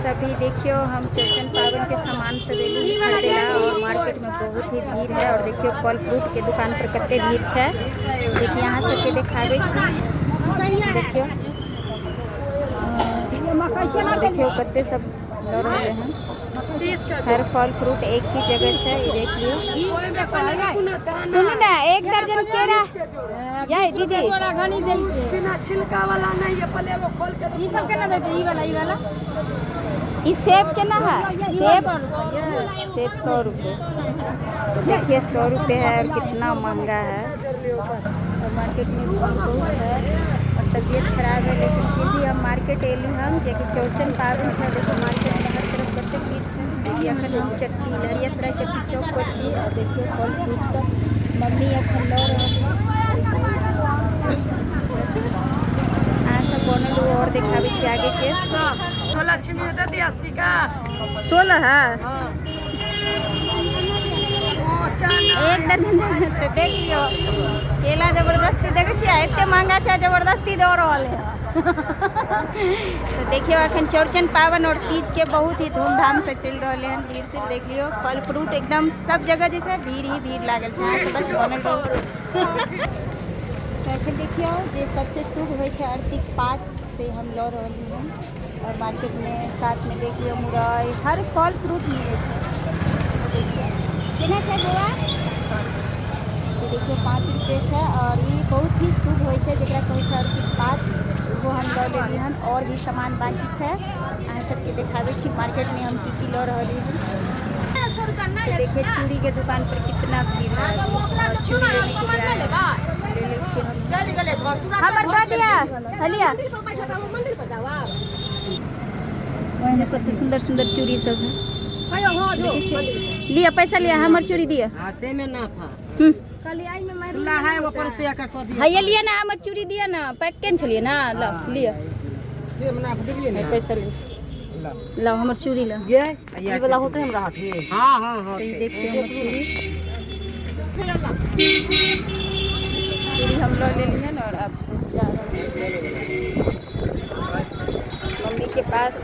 अभी देखियो हम चौरचन पाबनि के सामान सब एली खरीदे ला और मार्केट में बहुत ही भीड़ है। और देखियो फल फ्रूट के दुकान पर कते भीड़ छै, देखिए अहाँ सबके देखाबै छी। देखियो देखियो कते सब लऽ रहलै हन। हर फल फ्रूट एक ही जगह छै, ई देख लियो। सुनू ना, एक दर्जन केरा जय दीदी। बिना छिलका वाला नहीं है, पहले वो खोल के ई सब केना दै छै? ई वाला, ई वाला। ई सेब केना है? सेब, सेब 100 रुपये। तो देखिए 100 रुपये है और कितना महंगा है। और मार्केट में भीड़ बहुत है और तबीयत खराब है, लेकिन फिर भी हम मार्केट एली हम, जेकि चौरचन पाबनि छै। देखो मार्केट में हर तरफ कते भीड़ छै। देखिए अखन हम चट्टी लहरियासराय चट्टी चौक पर छी और देखिए फल फ्रूट सब मम्मी अखन लऽ रहल है। अहाँ सब बनल रहू और देखाबै छी आगे के। 16 छिमी दे दिया 80 का। 16 है? हाँ। ओ, चना। एक दर्जन तो देख लियो, केला जबरदस्ती देखै छियै एते महंगा छै, जबरदस्ती दऽ रहल है। तो देखियो अखन चौरचन पाबनि और तीज के बहुत ही धूमधाम से चलि रहल हन। भीड़ से देख लियो, फल फ्रूट एकदम सब जगह जे छै भीड़ ही भीड़ लागल छै। अहाँ सब बस बनल रहू। तो अखन देखियो जे सबसे शुभ होइ छै आरतीक पात, से हम लऽ रहली हन। और मार्केट में साथ में देख लियो मुरई, हर फल फ्रूट मिलै छै। देखियो केना छै बौआ? तो देखियो 5 रुपये छै और ई बहुत ही शुभ होइ छै, जेकरा कहै छै आरतीक पात, ओहो हम लऽ लेली हन। और भी सामान बाकी छै, अहाँ सबके देखाबै छी मार्केट में हम की की लऽ रहली हन। तो देखिए चूड़ी के दुकान पर कितना भीड़ है और चूड़ी लेने के लिए आए हैं। ले लै छी हम। हमर दऽ दिया हलिया। कते सुंदर सुंदर चूड़ी सब है। लिया पैसा लिया, हमर चूड़ी दिया। हाँ, से में नाफा। हम्म। खुला है, वो पर से का कह दिया। हैया लिया ना, हमर चूड़ी दिया ना, पैक केने छलियै ना, ल लिया। से में नाफ देलियै ना। पैसा लिया। लो हमर चूड़ी लो। ये ई वाला होते हमरा हाथ में। हां हां हां। तो ई देखियो हमर चूड़ी। चूड़ी हम ल लेलियन और अब जा रहल मम्मी के पास।